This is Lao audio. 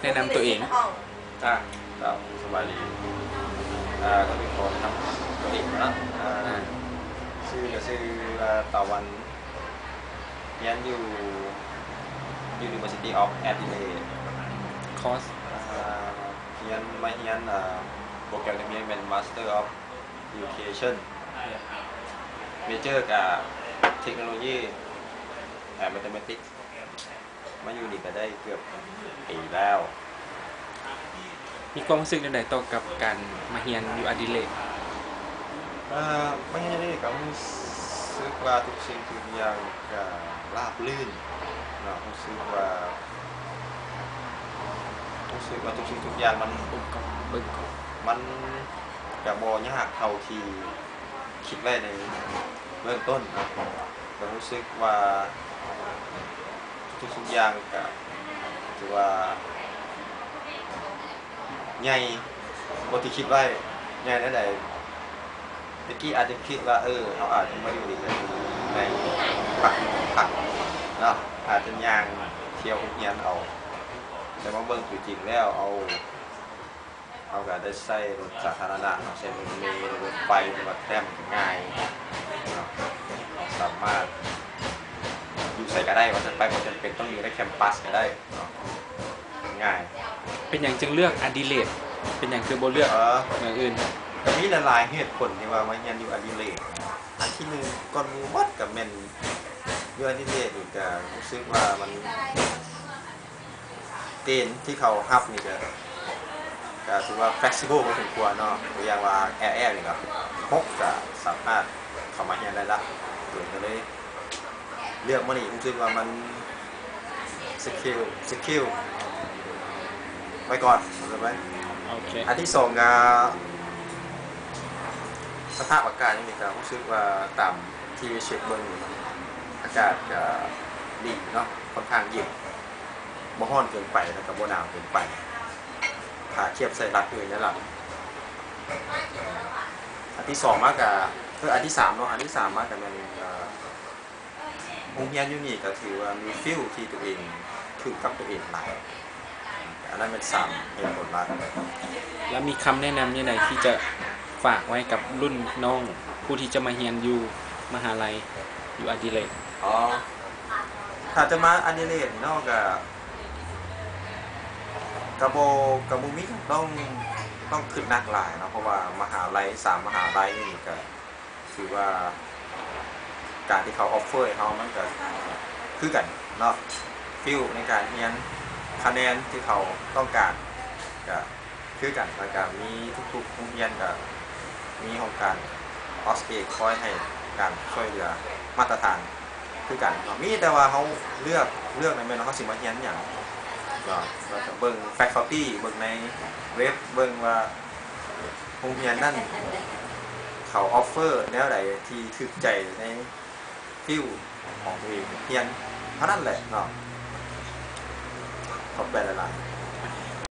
ແນະນຳຕົວເອງ. ອ່າ ເຈົ້າ ສະບາຍດີ. ອ່າ ກໍຊິຂໍແນະນຳຕົວເອງເນາະ. ອ່າ ອ່າ ຊື່ ກໍຊື່ວ່າ ຕາວັນ ຮຽນຢູ່ University of Adelaide. ຄອສ ອ່າ ຮຽນ ມາຮຽນ ອ່າ ໂປຣແກຣມທີ່ຮຽນແມ່ນ Master of Education. ເມເຈີກະເທັກໂນໂລຢີ ແອນ ແມັດເທແມັດຕິກ. ມາຢູ່ນີ້ກໍໄດ້ເກືອບປີແລ້ວ. ມີຄວາມຮູ້ສຶກແນວໃດຕໍ່ກັບການມາຮຽນຢູ່ອາດິເລດ? ເອີ ມາຮຽນຢູ່ນີ້ກໍຮູ້ສຶກວ່າທຸກສິ່ງທຸກຢ່າງກໍລາບລື່ນເນາະ. ຮູ້ສຶກວ່າ ຮູ້ສຶກວ່າທຸກສິ່ງທຸກຢ່າງມັນ ເບິ່ງກ່ອນ ເບິ່ງກ່ອນ ມັນ ກະບໍ່ຍາກເທົ່າທີ່ຄິດໄວ້ໃນເບື້ອງຕົ້ນເນາະ. ກະຮູ້ສຶກວ່າທຸກສິ່ງທຸກຢ່າງກະຖືວ່າໃຫຍ່ກວ່າທີ່ຄິດໄວ້. ໃຫຍ່ແນວໃດ? ແຕ່ກີ້ອາດຈະຄິດວ່າ ເອີ ເຮົາອາດຈະມາຢູ່ນີ້ໄດ້ພັກ ພັກເນາະ ອາດຈະຍ່າງທ່ຽວໂຮງຮຽນເອົາ, ແຕ່ມາເບິ່ງຕົວຈິງແລ້ວ ເອົາ ເຮົາກໍໄດ້ໃຊ້ລົດສາທາລະນະເນາະ, ໃຊ້ລົດເມ, ລົດໄຟ ແລ້ວກໍແຕ້ມງ່າຍເນາະ, ສາມາດຢູ່ໃສກໍໄດ້ວ່າຊັ້ນໄປ, ບໍ່ຈຳເປັນຕ້ອງຢູ່ໃນແຄມປັສກໍໄດ້ເນາະ, ງ່າຍ. ເປັນຫຍັງຈຶ່ງເລືອກອາດິເລດ? ເປັນຫຍັງຄືບໍ່ເລືອກ ເອີ ຢ່າງອື່ນ? ກໍມີຫຼາຍໆເຫດຜົນທີ່ວ່າມາຮຽນຢູ່ອາດິເລດ. ອັນທີໜຶ່ງ ກ່ອນໝູ່ໝົດກໍແມ່ນຢູ່ອາດິເລດນີ້ ກໍຮູ້ສຶກວ່າມັນ ເກນທີ່ເຂົາຮັບນີ້ກະ ກະຖືວ່າ flexible ພໍສົມຄວນເນາະ. ຕົວຢ່າງວ່າ ແອແອ ນີ້ກະ ຫົກ ກະສາມາດເຂົ້າມາຮຽນໄດ້ລະ. ໂດຍກະເລີຍເລືອກມານີ້ ຮູ້ສຶກວ່າມັນ secure secure ໄວ້ກ່ອນ. ອັນທີສອງກະ ສະພາບອາກາດນີ້ກະຮູ້ສຶກວ່າ ຕາມທີ່ໄປເຊັກເບິ່ງ ອາກາດກະດີເນາະ, ຂ້ອນຂ້າງເຢັນ. ບໍ່ຮ້ອນເກີນໄປ ແລ້ວກໍບໍ່ໜາວເກີນໄປ ຖ້າທຽບໃສ່ລັດອື່ນແລ້ວລະ. ອັນທີສອງມາກະ ເອີ ອັນທີສາມເນາະ, ອັນທີສາມມາກະແມ່ນ ເອີ ໂຮງຮຽນຢູ່ນີ້ກໍຖືວ່າມີຟີລທີ່ຕົວເອງຖືກກັບຕົວເອງຫຼາຍ. ອັນນັ້ນແມ່ນສາມເຫດຜົນຫຼັກ. ແລ້ວມີຄຳແນະນຳແນວໃດທີ່ຈະຝາກໄວ້ກັບລຸ້ນນ້ອງຜູ້ທີ່ຈະມາຮຽນຢູ່ມະຫາໄລ ຢູ່ອາດິເລດ? ອໍ ຖ້າຈະມາອາດິເລດເນາະ ກະ ກະບໍ່ ກະບໍ່ມີຫຍັງຕ້ອງ ຕ້ອງຄຶດໜັກຫຼາຍເນາະ, ເພາະວ່າມະຫາໄລ ສາມມະຫາໄລນີ້ກະຖືວ່າ ການທີ່ເຂົາອອຟເຟີໃຫ້ເຮົາມັນກະຄືກັນເນາະ, ຟີລໃນການຮຽນ ຄະແນນທີ່ເຂົາຕ້ອງການກະ ຄືກັນ ແລ້ວກະມີທຸກໆໂຮງຮຽນກະມີຫ້ອງການອອສເອຄອຍໃຫ້ການຊ່ວຍເຫຼືອມາດຕະຖານຄືກັນເນາະ. ມີແຕ່ວ່າເຮົາເລືອກ ເລືອກນັ້ນແມ່ນວ່າເຮົາຊິມາຮຽນຫຍັງເນາະ, ແລ້ວກະເບິ່ງແຟຄັລຕີ ເບິ່ງໃນເວັບ ເບິ່ງວ່າໂຮງຮຽນນັ້ນເຂົາອອຟເຟີແນວໃດທີ່ຖືກໃຈໃນ ຟິວຂອງຕົວເອງຮຽນເທົ່ານັ້ນແຫຼະເນາະ. ຂອບໃຈຫຼາຍໆ.